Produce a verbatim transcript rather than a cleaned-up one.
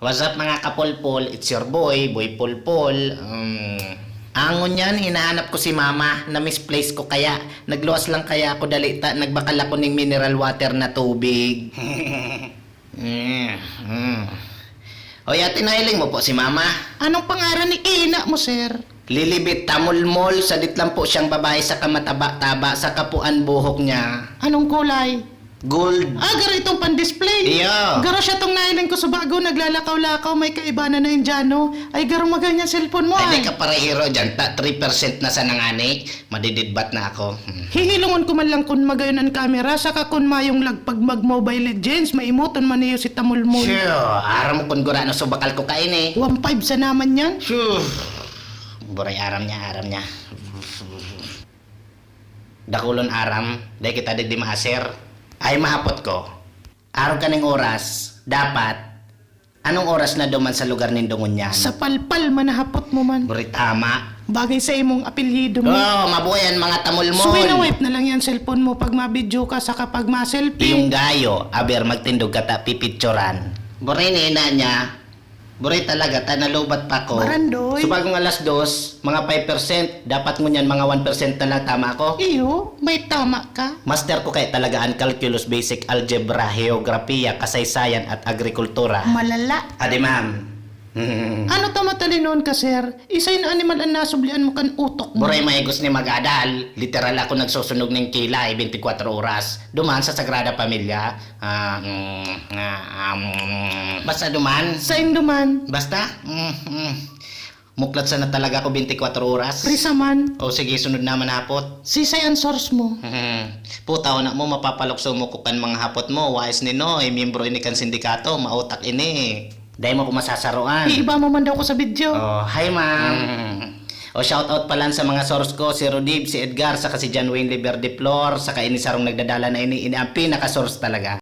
What's up, mga kapulpul? It's your boy, Boy Pulpul. Um, angon yan, hinahanap ko si Mama. Na-misplace ko kaya. Nagluwas lang kaya ako dali ta. Nagbakal ako ning mineral water na tubig. Mm, mm. Hoy, ate, nahiling mo po si Mama? Anong pangaran ni ina mo, sir? Lilibit Tamulmol, sadit lang po siyang babae, saka mataba-taba, saka po ang buhok niya. Anong kulay? Gold. Ah, garo itong pan-display. Iyo. Garo siya tong nahiling ko sa bago, naglalakaw-lakaw, may kaibanan na Indiano. Ay, garo magayon yung cellphone mo, Ay, ay. Di ka parehiro dyan, ta, three percent na sa nangani, madididbat na ako. Hmm. Hihilongon ko man lang kun magayon an kamera, saka kun mayong lagpag mag-Mobile Legends, maimuton man niyo si Tamulmol. Sure, aram mo kun gurano subakal ko kaini. One five sa naman yan. Sure. Buray aram niya, aram niya. Dakulon aram, dai kita digdi maaser. Ay, mahapot ko. Arog kaning oras, dapat, anong oras na duman sa lugar nindo ngunyan? Sa palpal, manahapot mo man. Buri tama. Bagay sa imong apelyido mo. Oo, mabuhay ang mga tamulmol. Suwi na wipe na lang yan cellphone mo pag mabidyo ka saka pag ma-selfie. Iyong gayo, aber magtindog ka ta pipicturan. Buri ni ina niya. Buri talaga ta, nalubat pa ko. Barandoy. Subagong alas dos, mga five percent, dapat ngunyan mga one percent na lang, tama ako? Iyo, may tama ka. Master ko kaya talaga ang calculus, basic algebra, heograpiya, kasaysayan at agrikultura. Malala. Adi, ma'am. Ano ta matalinon ka, sir? Isay na animal an nasublian mo kan utok mo. Buray maigos ni magadal. Literal ako nagsusunog ning kilay, twenty-four oras. Duman sa Sagrada Familia. Ah, mm, ah, ah, mm. Basta duman. Sain duman? Basta, mm, mm. Muklat sana talaga ako twenty-four oras. Prisa man. O sige, sunod naman hapot. Sisay ang source mo? Puta, una mo, mapapalukso mo ko kan mga hapot mo. Wais ni Noy, miyembro ini kan sindikato, mautak ini. Dai mo ko masasaroan. Iiba mo man daw ko sa video. Oh, hi, ma'am. Mm. O, shout out palan sa mga source ko, si Rodib, si Edgar, saka si John Wayne Liberde Flor, saka ini sarong nagdadala na ini, ini ang pinaka-source talaga.